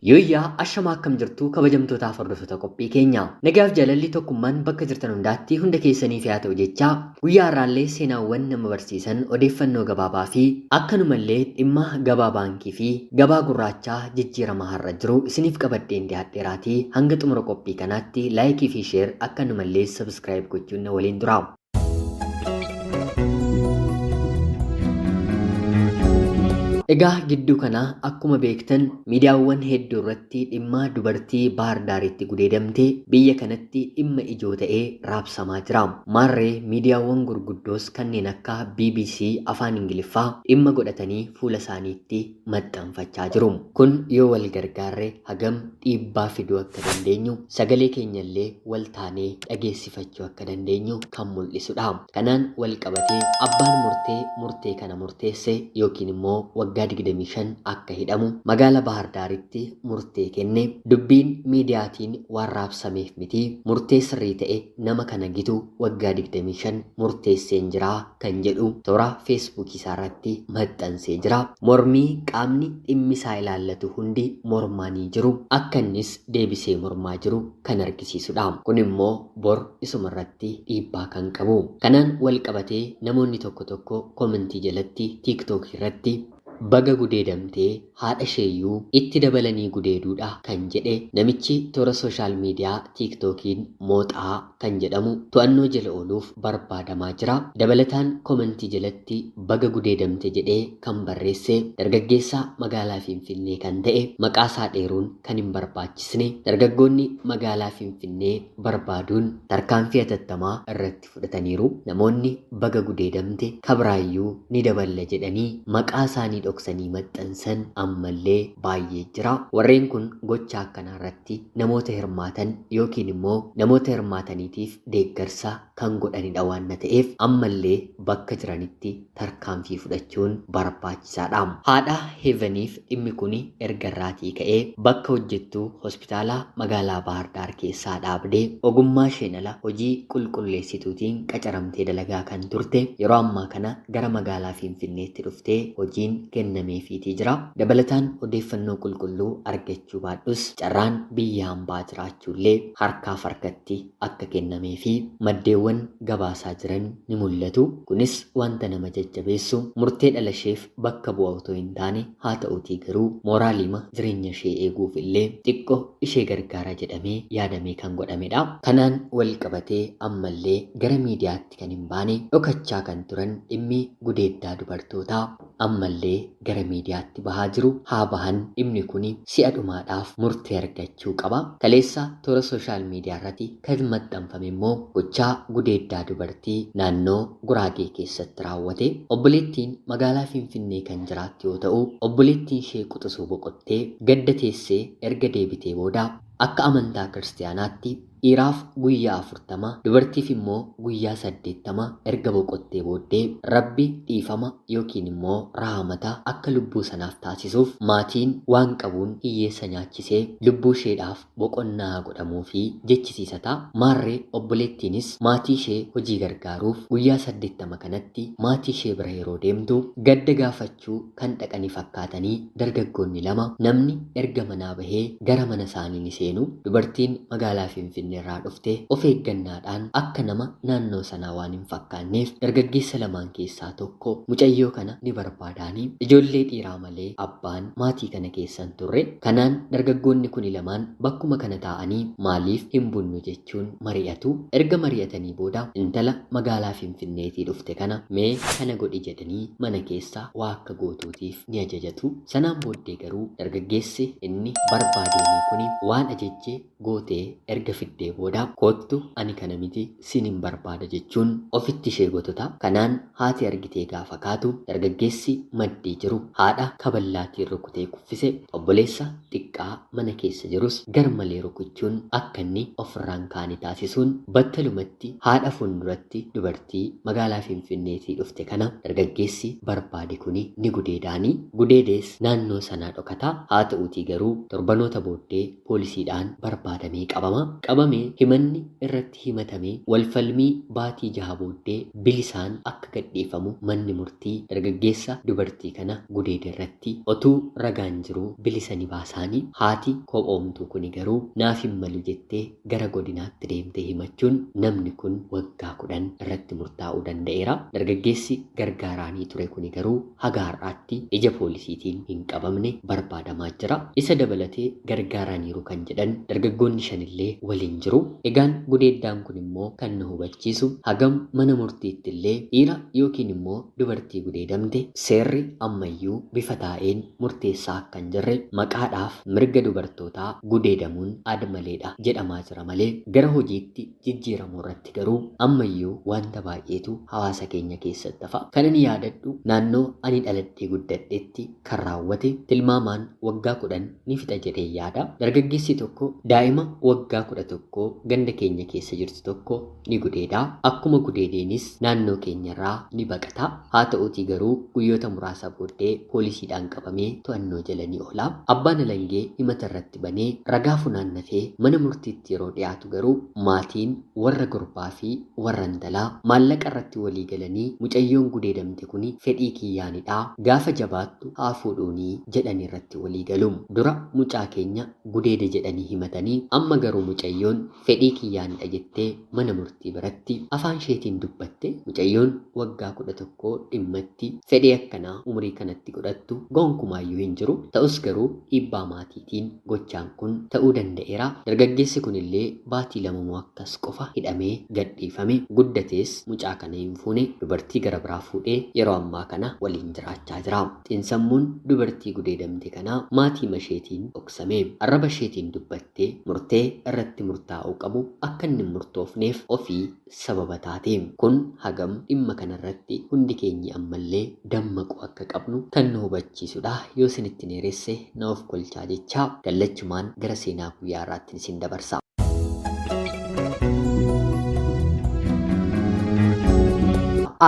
Yooyyaa ashamaa, akkam jirtu kabajamtootaaf hordoftoota qophii keenya? Nagaaf jaalalli tokkummaan bakka jirtan hundaatti hunda keessaniif haa ta'u jechaa, guyyaa har'aallee seenaawwan nama barsiisan, odeeffannoo gabaabaa fi akkanumallee dhimma gabaa baankii fi gabaa gurraachaa jijjiirama har'a jiru isiniif qabadheen dhiyaadheeraatii hanga xumura qophii kanaatti like fi share akkanumallee subscribe gochuun na waliin tura. Egaa gidduu kana akkuma beektan miidiyaawwan hedduu irratti dhimma dubartii Baahir Daaritti gudeedamte biyya kanatti dhimma ijoo ta'ee raabsamaa jira. Maarree miidiyaawwan gurguddoos kanneen akka BBC afaan Ingiliffaa dhimma godhatanii fuula isaaniitti maxxanfachaa jiru. Kun yoo wal gargaarre hagam dhiibbaa fiduu akka dandeenyu, sagalee keenyallee wal taanee dhageessifachuu akka dandeenyu kan mul'isudha. Kanaan wal qabatee abbaan murtee murtee kana murteesse yookiin immoo waggaa 25 akka hidhamu magaala Baahir Daaritti murtee kenne, dubbiin miidiyaatiin waan raabsameef miti, murtee sirrii ta'e nama kana gitu waggaa 25 murteesseen jira kan jedhu toora Feesbuukii isaarratti maxxansee jira. Mormii qaamni dhimmi isaa ilaallatu hundi mormaanii jiru akka innis deebisee mormaa jiru kan argisiisudha. Kun immoo bor isumarratti dhiibbaa kan qabu. Kanaan wal qabatee namoonni tokko tokko komentii jalatti TikTok irratti baga gudeedamtee, haadha isheeyyuu itti dabalanii gudeeduudha kan jedhe namichi toora social media TikTokiin Mooxaa kan jedhamu to'annoo jala ooluuf barbaadamaa jira. Dabalataan komentii jalatti baga gudeedamte jedhee kan barreesse dargaggeessa magaalaa Finfinnee kan ta'e, maqaa isaa dheeruun kan hin barbaachisne, dargaggoonni magaalaa Finfinnee barbaaduun tarkaanfii hatattamaa irratti fudhataniiru. Namoonni baga gudeedamte, kabraayyuu ni daballa jedhanii maqaa isaanii dhoksanii maxxansan ammallee baay'ee jira. Warreen kun gocha akkanaa irratti namoota hirmaatan yookiin immoo namoota hirmaataniitiif deeggarsa kan godhanidha waan ta'eef ammallee bakka jiranitti tarkaanfii fudhachuun barbaachisaadha. Haadha Heevaniif dhimmi kun erga irraatii ka'ee bakka hojjettuu hospitaala magaalaa Baahir Daar keessaa dhaabdee ogummaa isheen ala hojii qulqulleessituutiin qacaramtee dalagaa kan turte yeroo ammaa kana gara magaalaa Finfinneetti dhuftee hojiin kennameefiitii jira. Dabalataan odeeffannoo qulqulluu argachuu baadhus carraan biyya hambaa jiraachuullee harkaaf harkatti akka kennamee fi maddeewwan gabaasaa jiran ni mul'atu. Kunis wanta nama jajjabeessu, murtee dhala isheef bakka bu'a otoo hin taane, haa ta'uutii garuu mooraaliima jireenya ishee eeguuf illee xiqqoo ishee gargaara jedhamee yaadamee kan godhamedha. Kanaan wal qabatee ammallee gara miidiyaatti kan hin baane, dhokachaa kan turan dhimmi gudeeddaa dubartootaa ammallee gara miidiyaatti bahaa jiru. Haa bahan, dhimmi kun si'a dhumaadhaaf murtee argachuu qaba. Kaleessa toora social media irratti kan maxxanfame immoo gochaa gudeeddaa dubartii naannoo Guraagee keessatti raawwate. Obboleettiin magaalaa Finfinnee kan jiraattu yoo ta'u, obboleettiin ishee quxisuu boqottee gadda teessee erga deebitee booda akka amantaa kiristaanaatti dhiiraaf guyyaa 40, dubartiif immoo guyyaa 80 erga boqottee booddee Rabbi dhiifama yookiin immoo rahamata akka lubbuu sanaaf taasisuuf maatiin waan qabuun hiyyeessa nyaachisee lubbuu isheedhaaf boqonnaa godhamuu fi jechisiisata. Maarree obboleettiinis maatii ishee hojii gargaaruuf guyyaa 80 kanatti maatii ishee bira yeroo deemtu gadda gaafachuu kan dhaqanii fakkaatanii dargaggoonni lama namni erga manaa bahee gara mana isaanii ni seenu. Dubartiin magaalaa Finfinnee irraa dhufte of eeggannaadhaan akka nama naannoo sanaa waan hin fakkaanneef dargaggeessa lamaan keessaa tokko mucayyoo kana ni barbaadaanii, ijoollee dhiiraa malee abbaan maatii kana keessa hin turre. Kanaan dargaggoonni kuni lamaan bakkuma kana taa'anii maaliif hin bunnu jechuun mari'atu. Erga mari'atanii booda intala magaalaa Finfinneetii dhufte kana mee kana godhi jedhanii mana keessa waa akka gootuutiif ni ajajatu. Sanaan booddee garuu dargaggeessi inni barbaadeenii kuni waan ajajje gootee erga fiddee booda, koottu ani kana miti siin hin barbaada jechuun ofitti ishee gotota. Kanaan haati argitee gaafa kaatu dargaggeessi maddii jiru haadha kaballaatiin rukutee kuffise. Obboleessa xiqqaa mana keessa jirus garmalee rukuchuun akka inni ofirraan kaane taasisuun battalumatti haadha fuulduratti dubartii magaalaa Finfinneetii dhufte kana dargaggeessi barbaade kuni ni gudeedaanii. Gudeedees naannoo sanaa dhokata. Haa ta'uutii garuu torbanoota booddee poolisiidhaan barbaadamee qabama. Qabamee Qabamee himanni irratti himatamee walfalmii baatii 6 booddee bilisaan akka gadhiifamu manni murtii dargaggeessa dubartii kana gudeede irratti otuu ragaan jiruu bilisa ni baasaanii. Haati kophoomtuu kuni garuu naaf hin malu jettee gara godinaatti deemtee himachuun namni kun waggaa 10 irratti murtaa'uu danda'eera. Dargaggeessi gargaaraanii ture kuni garuu haga har'aatti ija poolisiitiin hin qabamne barbaadamaa jira. Isa dabalatee gargaaraniiru kan jedhan dargaggoonni 5 illee waliin jiru. Egaan gudeeddaan kun immoo kan nu hubachiisu hagam mana murtiitti illee dhiira yookiin immoo dubartii gudeedamte seerri ammayyuu bifa taa'een murteessaa akka hin jirre maqaadhaaf mirga dubartootaa gudeedamuun admaleedha jedhamaa jira malee gara hojiitti jijjiiramuu irratti garuu ammayyuu wanta baay'eetu hawaasa keenya keessatti hafa. Kan ani yaadadhu naannoo ani dhaladhee guddadhetti kan raawwate tilmaamaan waggaa 10 ni fixa jedhee yaada. Dargaggeessi tokko daa'ima waggaa 11 ganda keenya keessa jirtu tokko ni gudeeda. Akkuma gudeedeenis naannoo keenyarraa ni baqata. Haa ta'uutii garuu guyyoota muraasa booddee poolisiidhaan qabamee to'annoo jala ni oola. Abbaan alangee himata irratti banee ragaa funaannatee mana murtiitti yeroo dhiyaatu garuu maatiin warra gurbaa fi warra intalaa maallaqa irratti walii galanii mucayyoon gudeedamte kuni fedhii kiyyaanidha, gaafa jabaattu haa fuudhuunii jedhanii irratti walii galu. Dura mucaa keenya gudeede jedhanii himatanii amma garuu mucayyoon fedhii kiyyaanidha jettee mana murtii biratti afaan isheetiin dubbatte. Mucayyoon waggaa 11 dhimmatti fedhii akkanaa umurii kanatti godhattu gonkumaayyuu hin jiru. Ta'us garuu dhiibbaa maatiitiin gochaan kun ta'uu danda'eera. Dargaggeessi kunillee baatii 2 akkas qofa hidhamee gadhiifame. Guddatees mucaa kana hin fuune, dubartii gara biraa fuudhee yeroo ammaa kana waliin jiraachaa jira. Xiinsammuun dubartii gudeedamte kanaa maatii isheetiin dhoksame. Arraba isheetiin dubbattee murtee irratti murtaa'uu qabu akka inni hin murtoofneef ofii sababa taate. Kun hagam dhimma kanarratti hundi keenyi ammallee dammaquu akka qabnu kan nu hubachiisudha. Yoo isinitti dheeresse na of kolchaa jechaa gallachumaan gara seenaa guyyaa har'aatti isin dabarsa.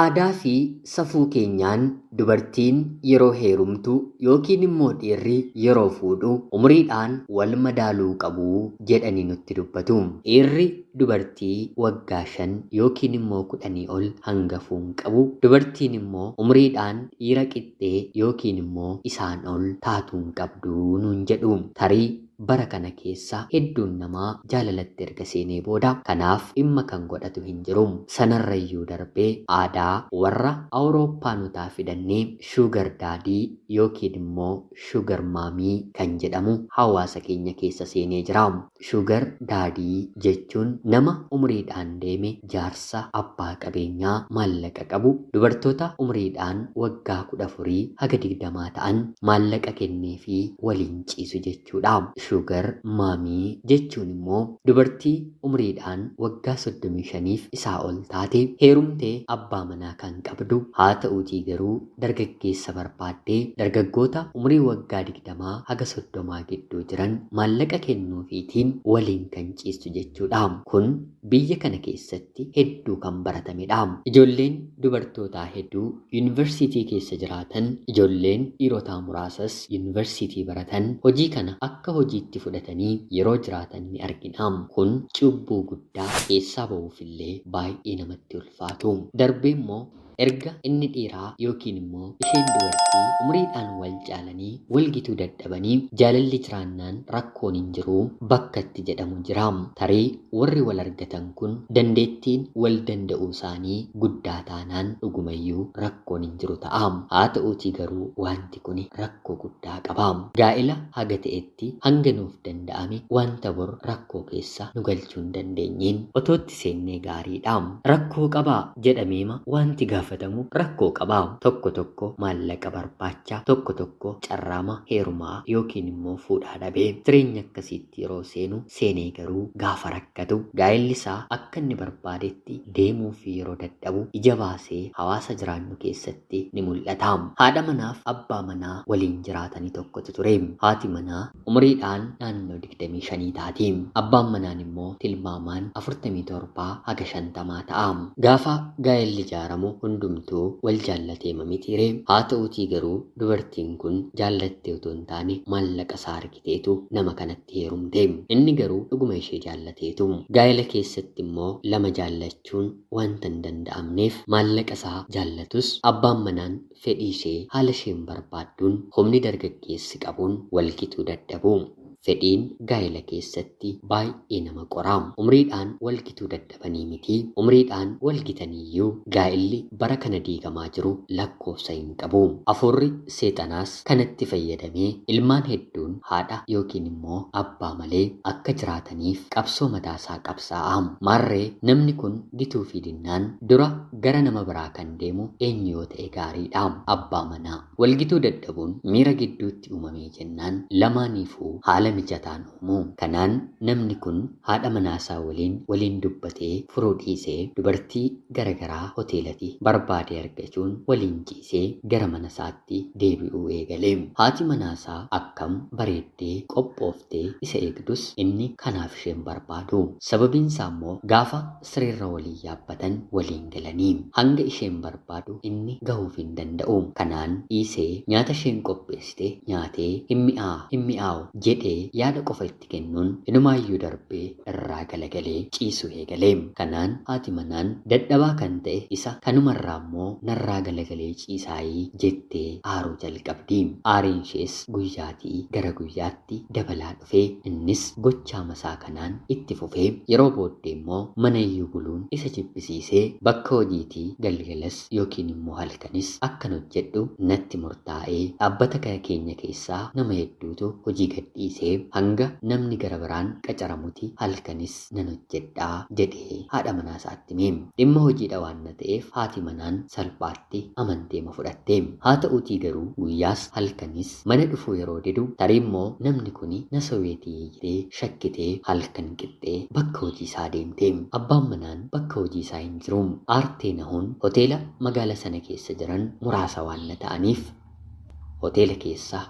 Aadaa fi safuu keenyaan dubartiin yeroo heerumtu yookiin immoo dhiirri yeroo fuudhu umuriidhaan wal madaaluu qabu jedhanii nutti dubbatu. Dhiirri dubartii waggaa 5 yookiin immoo 10 ol hangafuu hin qabu. Dubartiin immoo umuriidhaan dhiira qixxee yookiin immoo isaan ol taatuu hin qabdu nuun jedhu. Tarii bara kana keessa hedduun namaa jaalalatti erga seenee booda kanaaf dhimma kan godhatu hin jiru. Sanarrayyuu darbee aadaa warra Awurooppaanotaa fidannee shuugar daadii yookiin immoo shuugar maamii kan jedhamu hawaasa keenya keessa seenee jira. Shuugar daadii jechuun nama umuriidhaan deeme jaarsa abbaa qabeenyaa maallaqa qabu dubartoota umuriidhaan waggaa 14 haga 20 ta'an maallaqa kennee fi waliin ciisu jechuudha. Shuugar maamii jechuun immoo dubartii umuriidhaan waggaa 35 isaa ol taate heerumtee abbaa manaa kan qabdu haa ta'uutii garuu dargaggeessa barbaaddee dargaggoota umurii waggaa 20 haga 30 gidduu jiran maallaqa kennuufiitiin waliin kan ciistu jechuudha. Kun biyya kana keessatti hedduu kan baratamedha. Ijoolleen dubartootaa hedduu yuunivarsiitii keessa jiraatan, ijoolleen dhiirotaa muraasas yuunivarsiitii baratan hojii kana akka hojiitti fudhatanii yeroo jiraatan ni argina. Kun cubbuu guddaa keessaa ba'uufillee baay'ee namatti ulfaatu. Darbee immoo erga inni dhiiraa yookiin immoo isheen dubartii umuriidhaan wal caalanii wal gituu dadhabanii jaalalli jiraannaan rakkoon hin jiru bakkatti jedhamu jira. Tarii warri wal argatan kun dandeettiin wal danda'uu isaanii guddaa taanaan dhugumayyuu rakkoon hin jiru ta'a. Haa ta'uutii garuu wanti kun rakkoo guddaa qaba. Gaa'ela haga ta'etti hanga nuuf danda'ame wanta bor rakkoo keessa nu galchuu hin dandeenyeen otootti seennee gaariidha. Rakkoo qabaa jedhameema wanti gaafatamu rakkoo qaba. Tokko tokko maallaqa barbaacha, tokko tokko carraama heerumaa yookiin immoo fuudhaa dhabee jireenya akkasiitti yeroo seenu seenee garuu gaafa rakkatu gaa'elli isaa akka inni barbaadetti deemuu fi yeroo dadhabu ija baasee hawaasa jiraannu keessatti ni mul'ata. Haadha manaaf abbaa manaa waliin jiraatanii tokkotu ture. Haati manaa umuriidhaan naannoo 25 taati. Abbaan manaan immoo tilmaamaan 47 haga 50 ta'a. Gaafa gaa'elli ijaaramu hundumtuu wal jaallateema mitiiree. Haa ta'uutii garuu dubartiin kun jaallattee otoo hin taane maallaqa isaa argiteetu nama kanatti heerumte. Inni garuu dhuguma ishee jaallateetu. Gaa'ela keessatti immoo lama jaallachuun wanta hin danda'amneef maallaqa isaa jaallatus abbaan manaan fedhii ishee haala isheen barbaadduun humni dargaggeessi qabuun walgituu dadhabu. Fedhiin gaa'ela keessatti baay'ee nama qora. Umriidhaan walgituu dadhabanii miti. Umriidhaan walgitaniiyyuu gaa'elli bara kana diigamaa jiru lakkoofsa hin qabu. Afuurri seexanaas kanatti fayyadamee ilmaan hedduun haadha yookiin immoo abbaa malee akka jiraataniif qabsoo mataasaa qabsaa'a. Maarree namni kun gituu fi dinnaan dura gara nama biraa kan deemu eenyu yoo ta'e gaariidha. Abbaa manaa. Walgituu dadhabuun miira gidduutti uumamee jennaan lamaaniifuu haala mijataan uumu. Kanaan namni kun haadha manaasaa waliin dubbatee furuu dhiisee dubartii garagaraa hoteelatti barbaade argachuun waliin ciisee gara mana isaatti deebi'uu eegale. Haati manaasaa akkam bareeddee qophooftee isa eegdus inni kanaaf isheen barbaadu. Sababiin isaa immoo gaafa sireerra waliin yaabbatan waliin galanii hanga isheen barbaadu inni gahuuf hin danda'u. Kanaan dhiisee nyaata isheen qopheessite nyaatee hin mi'aawu jedhee yaada qofa itti kennuun inumaayyuu darbee irraa galagalee ciisuu eegale. Kanaan haati manaan dadhabaa kan ta'e isa kanumarraa immoo narraa galagalee ciisaayii jettee aaruu jalqabdi. Aariin ishees guyyaatii gara guyyaatti dabalaa dhufee innis gochaa masaa kanaan itti fufee yeroo booddee immoo mana iyyuu buluun isa jibbisiisee bakka hojiitii galgalas yookiin immoo halkanis akkan hojjedhu natti murtaa'ee dhaabbata kana keenya keessaa nama hedduutu hojii gadhiisee hanga namni gara biraan qacaramuti halkanis nan hojjedhaa jedhee haadha manaa isaatti hime. Dhimma hojiidha waan na ta'eef haati manaan salphaatti amanteema fudhatte. Haa ta'uutii garuu guyyaas halkanis mana dhufuu yeroo didu tarii immoo namni kuni na sobeetii jedhee shakkitee halkan qixxee bakka hojii isaa deemte. Abbaan manaan bakka hojii isaa hin jiru. Aartee nahuun hoteela magaala sana keessa jiran muraasa waan na ta'aniif hoteela keessa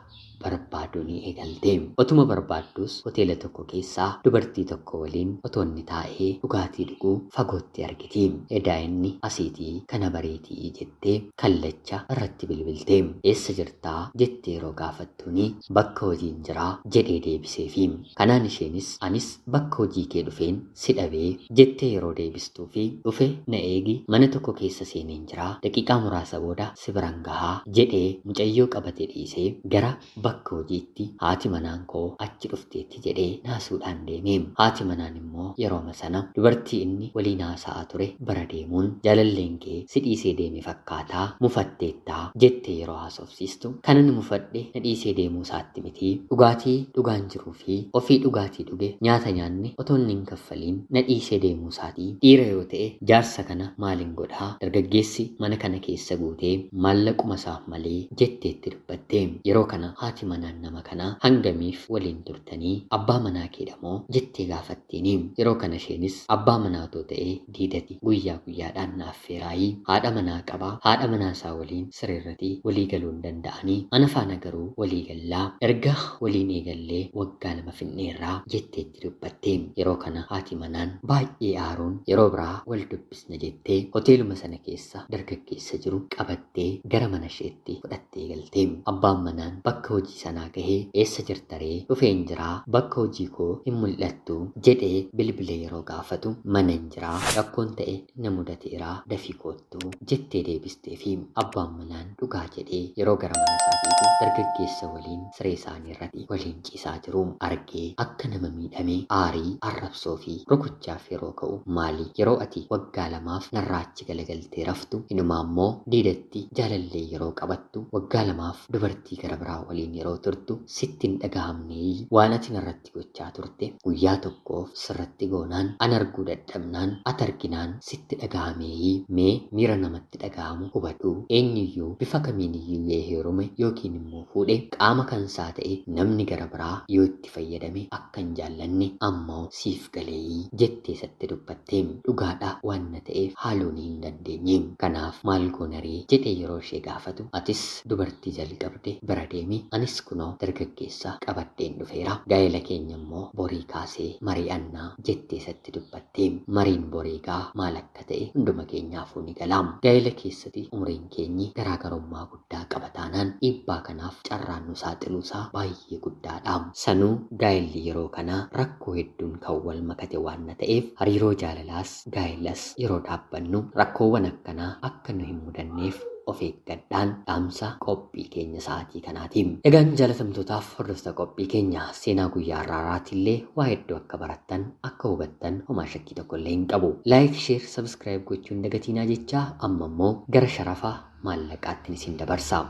barbaaduu ni eegalte. Otuma barbaaddus hoteela tokko keessaa dubartii tokko waliin otoo inni taa'ee dhugaatii dhuguu fagootti argiti. Edaa inni asiitii kana bareetii jettee kallacha irratti bilbilte. Eessa jirtaa jettee yeroo gaafattuuni bakka hojiin jiraa jedhee deebiseefi. Kanaan isheenis anis bakka hojii kee dhufeen si dhabee jettee yeroo deebistuu fi dhufe na eegi mana tokko keessa seeneen jiraa daqiiqaa muraasa booda si biran gahaa jedhee mucayyoo qabate dhiisee gara bakka hojiitti haati manaan koo achi dhufteetti jedhee naasuudhaan deeme. Haati manaan immoo yerooma sana dubartii inni waliin haasa'aa ture bara deemuun jaalalleen kee si dhiisee deeme fakkaataa mufatteettaa jettee yeroo haasofsiistu kanan mufadhe na dhiisee deemuu isaatti miti dhugaatii dhugaan jiruu fi ofii dhugaatii dhuge nyaata nyaanne otoo inni hin kaffaliin na dhiisee deemuu isaatii dhiira yoo ta'e jaarsa kana maaliin godhaa dargaggeessi mana kana keessa guutee maallaquma isaaf malee jetteetti dubbatte. Yeroo kana haati manaan nama kanaa hangamiif waliin turtanii abbaa manaa keedhamoo jettee gaafattiini. Yeroo kana isheenis abbaa manaa otoo ta'ee diidati guyyaa guyyaadhaan naaf feeraayii haadha manaa qabaa haadha manaa isaa waliin sireerratti walii galuu hin danda'anii ana faana garuu walii gallaa erga waliin eegallee waggaa 2 finneerraa jetteetti dubbatte. Yeroo kana haati manaan baay'ee aaruun yeroo biraa wal dubbisna jettee hoteeluma sana keessa dargaggeessa jiru qabattee gara mana isheetti fudhattee galte. Abbaan manaan bakka hojii sanaa gahee eessa jirtaree dhufeen jiraa bakka hojii koo hin mul'attu jedhee bilbilee yeroo gaafatu mana hin jiraa rakkoon ta'e na mudateeraa dafii koottu jettee deebistee fi abbaan manaan dhugaa jedhee yeroo gara mana isaa fiigu dargaggeessa waliin siree isaanii irratti waliin ciisaa jiru argee akka nama miidhamee aarii arrabsoo fi rukuchaaf yeroo ka'u maali yeroo ati waggaa 2 narraachi galagaltee raftu inumaa immoo diidatti jaalallee yeroo qabattu waggaa 2 dubartii gara biraa waliin yeroo turtu sitti hin dhagahamnee waan ati narratti gochaa turte guyyaa tokkoof sirratti goonaan an arguu dadhabnaan ati arginaan sitti dhagahamee mee miira namatti dhagahamu hubadhu eenyuyyuu bifa kamiiniyyuu yoo heerume yookiin immoo fuudhe qaama kansaa ta'e namni gara biraa yoo itti fayyadame akka hin jaallanne ammoo siif galee jettee isatti dubbatte. Dhugaadha waan na ta'eef haaluun hin dandeenye. Kanaaf maal goonaree jedhee yeroo ishee gaafatu atis dubartii jalqabde bira deemi anis Anis kunoo dargaggeessa qabadheen dhufeera. Gaa'ela keenya immoo borii kaasee mari'annaa jettee isatti dubbatte. Mariin boriigaa maal akka ta'e hunduma keenyaafuu ni gala. Gaa'ela keessatti umriin keenyi garaagarummaa guddaa qaba taanaan dhiibbaa kanaaf carraan nu saaxiluusaa baay'ee guddaadha. Sanuu gaa'elli yeroo kanaa rakkoo hedduun kan wal makate waan na ta'eef hariiroo jaalalaas gaa'elas yeroo dhaabbannu rakkoowwan akkanaa akka nu hin mudanneef of eeggadhaan dhaamsa qophii keenya sa'aatii kanaatiin. Egaan jaalatamtootaaf hordoftoota qophii keenya seenaa guyyaa har'aaraatillee waa hedduu akka barattan akka hubattan homaa shakkii tokko illee hin qabu. Like, share, subscribe gochuun dagatiinaa jechaa amma immoo gara sharafa maallaqaatti isin dabarsa.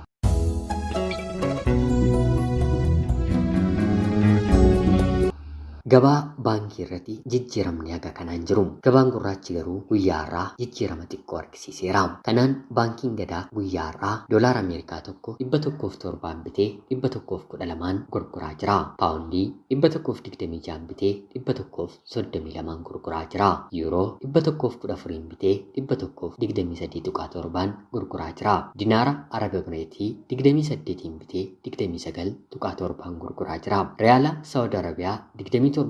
Gabaa baankii irratti jijjiiramni haga kanaan jiru. Gabaan gurraachi garuu guyyaa har'aa jijjiirama xiqqoo argisiiseera. Kanaan baankiin gadaa guyyaa har'aa doolaara Ameerikaa tokko 107 bitee 112 gurguraa jira. Paawundii 126 bitee 132 gurguraa jira. Yuuroo 114 bitee 123.7 gurguraa jira. Dinaara Arab Emireetii 28 bitee 29.7 gurguraa jira. Riyaala Saawud Arabiyaa 27.4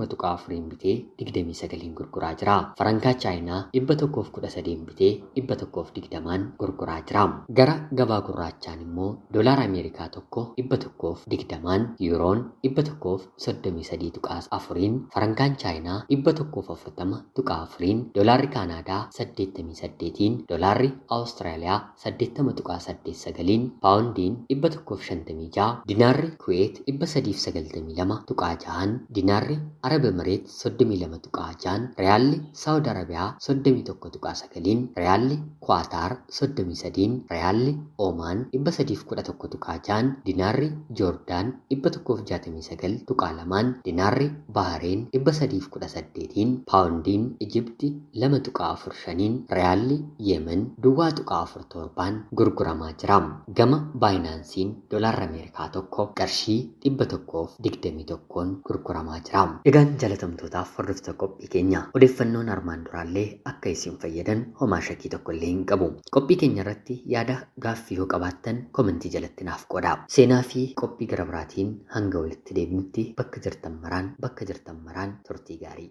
bitee 29 gurguraa jira. Farankaa Chaayinaa 113 bitee 120 gurguraa jira. Gara gabaa gurraachaan immoo doolaara Ameerikaa tokko 120, yuuroon 133.4, farankaan Chaayinaa 140.4, doolaarri Kaanaadaa 88, doolaarri Awustiraaliyaa 80.89, paawundiin 156, dinaarri Kuweet 392.6, dinaarri Arab Emireet 32.6, Riyaalli Saawud Arabiyaa 31.9, Riyaalli Kuwaataar 33, Riyaalli Oomaan 311.6, Dinaarri Joordaan 169.2, Dinaarri Bahareen 318, Paawundiin Ijipti 2.45, Riyaalli Yemen 0.47 gurguramaa jira. Gama Baayinaansiin doolaarri Ameerikaa tokko qarshii 121 gurguramaa jira. Egaan jaalatamtootaaf hordoftoota qophii keenya odeeffannoon armaan duraallee akka isin fayyadan homaa shakkii tokko illee hin qabu. Qophii keenya irratti yaada gaaffii yoo qabaattan komentii jalatti naaf qoodaa. Seenaa fi qophii gara biraatiin hanga walitti deebinutti bakka jirtan maraan turtii gaarii.